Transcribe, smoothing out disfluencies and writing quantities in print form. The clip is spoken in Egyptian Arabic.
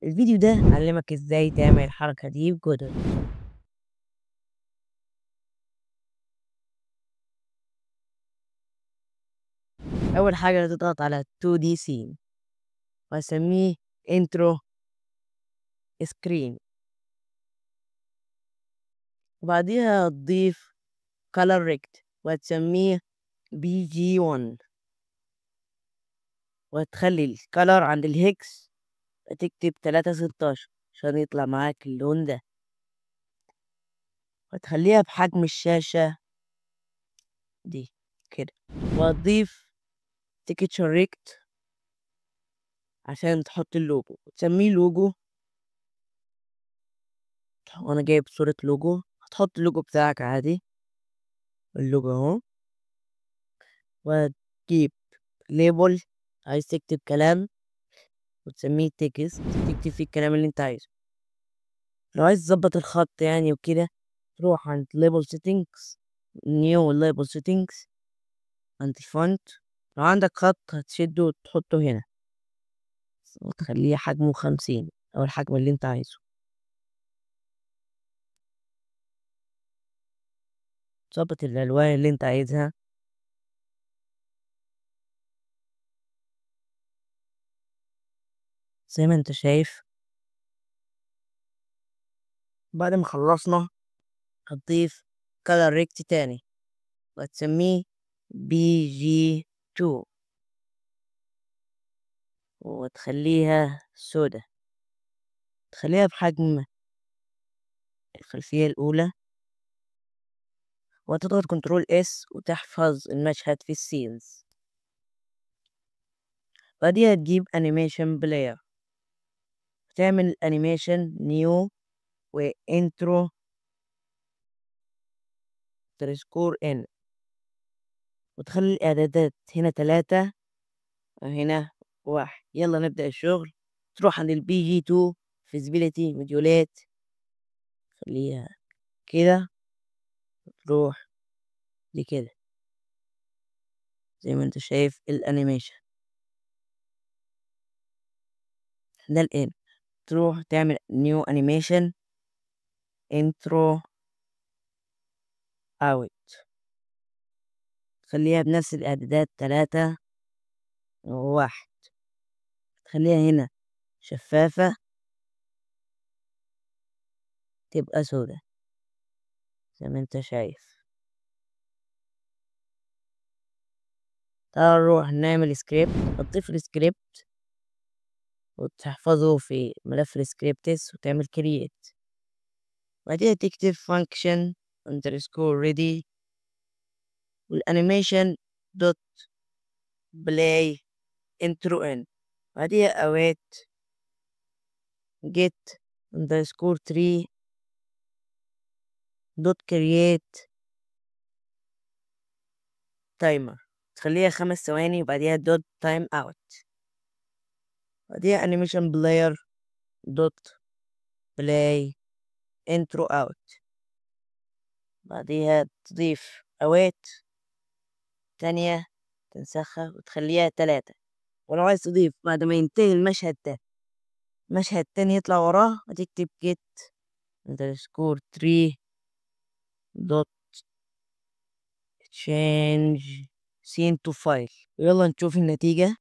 الفيديو ده علمك ازاي تعمل الحركة دي ب Godot. أول حاجة تضغط على 2D scene وهسميه intro screen، وبعديها تضيف color rect وهتسميه BG1، وهتخلي ال color عند ال hex هتكتب 316 عشان يطلع معاك اللون ده، وهتخليها بحجم الشاشة دي كده، وهتضيف texture rect عشان تحط اللوجو وتسميه لوجو. وانا جايب صورة لوجو، هتحط اللوجو بتاعك عادي، اللوجو اهو، وهتجيب label عايز تكتب كلام وتسميه text، تكتب فيه الكلام اللي انت عايزه. لو عايز تظبط الخط يعني وكده تروح عند label settings، new label settings، عند font. لو عندك خط هتشده وتحطه هنا وتخليه حجمه 50 او الحجم اللي انت عايزه. تظبط الالوان اللي انت عايزها. زي ما انت شايف. بعد ما خلصنا هتضيف color rect تاني وهتسميه BG2 وتخليها سودا، تخليها بحجم الخلفية الأولى، وتضغط control S وتحفظ المشهد في ال scenes. بعديها تجيب animation player، تعمل animation new و intro underscore in، وتخلي الاعدادات هنا 3 وهنا 1. يلا نبدأ الشغل. تروح عند ال BG 2 visibility modulate، خليها كده، تروح لكده زي ما انت شايف ال animation ده. الان تروح تعمل new animation intro out، تخليها بنفس الاعدادات 3 و1، تخليها هنا شفافة تبقى سودا زي ما انت شايف. تعال نروح نعمل سكريبت. هتضيف السكريبت وتحفظه في ملف ال scripts وتعمل create، بعديها تكتب function underscore ready وال animation dot play intro in، بعديها await get underscore tree dot create timer، تخليها 5 ثواني، وبعديها dot time out، بعديها animation player dot play intro out، بعديها تضيف await تانية تنسخها وتخليها 3. ولو عايز تضيف بعد ما ينتهي المشهد ده مشهد تاني يطلع وراه، هتكتب get underscore tree dot change scene to file. ويلا نشوف النتيجة.